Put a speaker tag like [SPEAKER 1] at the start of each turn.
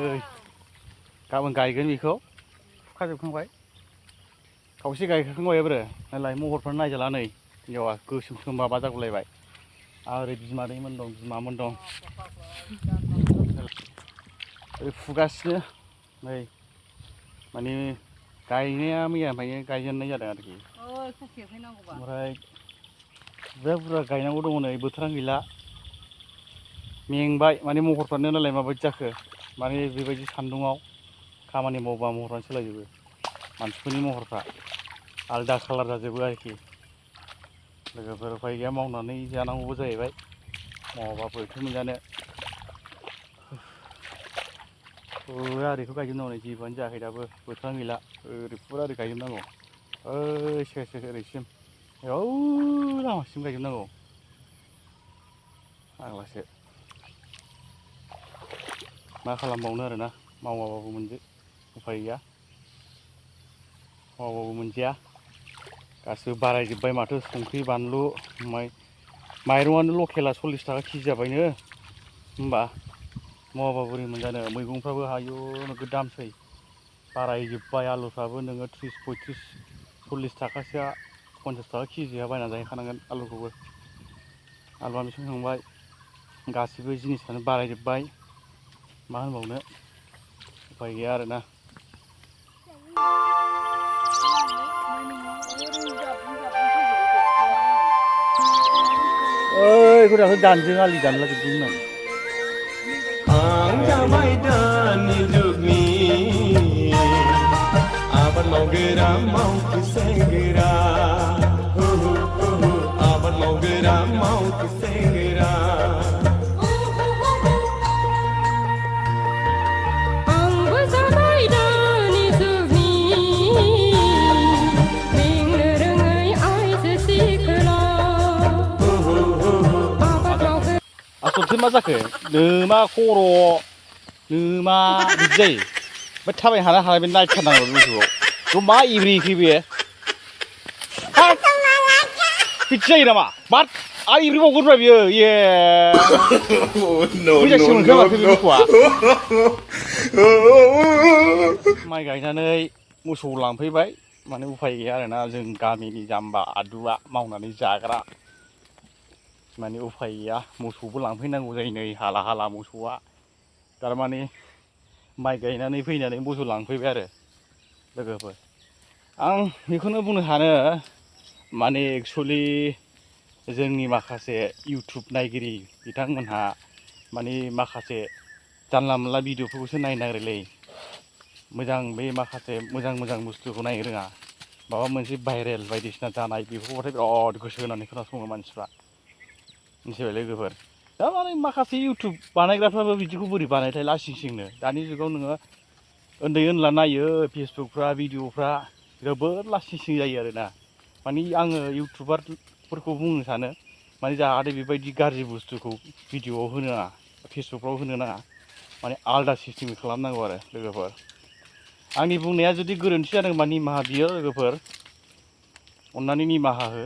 [SPEAKER 1] गाबोन गायगोन बेखौ फुखाजोबखांबाय खावसे गायखांबाय ब्रो नालाय महरफ्रा नायजाला नै हिनजावा गोसोम सोम माबा जागुलायबाय आरो बिमादैमोन दं बिमामोन दं ओरै फुगासिनो नै माने गायनाया मैयानिफ्रायनो गायजेननाय जादों आरोखि ओमफ्राय बुरजा बुरजा गायनांगौ दङ नै बोथोरानो गैला मेंबाय माने महरफ्रानो नालाय माबायदि जाखो माने बेबायदि सान्दुङाव खामानि मावबा महरानो सोलायजोबो मानसिफोरनि महरफ्रा आलदा कालार जाजोबो आरोखि लोगोफोर उफाय गैया मावनानै जानांगौबो जाहैबाय मावाबा बोरैथो मोनजानो फुरा ओरैखौ गायजोबनांगौ नै जेबोआनो जायाखै दाबो बोथोरानो गैला ओरै फुरा ओरै गायजोबनांगौ सेर सेर ओरैसिम औ लामासिम गायजोबनांगौ फाग्लासो मा खालामबावनो आरोना मावाबाबो मोनदो उफाय गैया मावाबाबो मोनजाया गासिबो बारायजोब्बाय माथो संख्रि बानलु माइरंआनो लकेला 40 थाखा केजि जाबायनो होमबा मावाबा बोरै मोनजानो मैगंफ्राबो आयु नोगोद दामसै बारायजोब्बाय आलुफ्राबो नोङो 30 35 40 थाखासोआ 50 थाखा केजिया बायनानै जाहैखानांगोन आलुखौबो आलुआ बेसेबां थांबाय गासिबो जिनिसानो बारायजोब्बाय मा होनबावनो उफाय गैया आरोना ओइ दासो दानदों आलि दानला जोबदोंमोन
[SPEAKER 2] आं जाबाय दानि जुगनि आबाद मावग्रा मावथि सेंग्रा आबाद मावग्रा मावथि सेंग्रा
[SPEAKER 1] आसलथे मा जाखो नोमा खर' नोमा बिदि जायो ओमफ्राय थाबायनो हानाय बे नायथारनांगौ बे बुस्थुखौ मा इब्रिखै बे बिदि जायो नामा बाट आरो इब्रिबावगोनब्रा बियो ए फैजासिगोन मोनखो माथो बे बुस्थुआ माइ गायनानै मोसौ लांफैबाय माने उफाय गैया आरोना जों गामिनि जाम्बा आदुआ मावनानै जाग्रा माने उफाय गैया मोसौबो लांफैनांगौ जायो नै हाला हाला मोसौआ थारमाने माइ गायनानै फैनानै मोसौ लांफैबाय आरो लोगोफोर आं बेखौनो बुंनो सानो माने एक्सुवेलि जोंनि माखासे इउटुब नायगिरि बिथांमोनहा माने माखासे जानला मोनला भिडिअफोरखौसो नायनो नागिरोलै मोजां बे माखासे मोजां मोजां बुस्थुखौ नायनो रोङा माबा मोनसे भाइरेल बायदिसिना जानाय बेफोरखौबाथाय बिराद गोसो होनानै खोनासङो मानसिफ्रा मिथिबाय लोगोफोर दा माने माखासे इउटुब बानायग्राफ्राबो बिदिखौ बोरै बानायथाय लासिं सिंनो दानि जुगाव नोङो उन्दै उनला नायो फेसबुकफ्रा भिडिअफ्रा जोबोद लासिं सिं जायो आरोना माने आङो इउटुबारफोरखौ बुंनो सानो माने जाहाथे बेबायदि गाज्रि बुस्थुखौ भिडिअआव होनो नाङा फेसबुकफ्राव होनो नाङा माने आलदा सिस्टेमै खालामनांगौ आरो लोगोफोर आंनि बुंनाया जुदि गोरोन्थि जादोंबा निमाहा बियो लोगोफोर अन्नानै निमाहा हो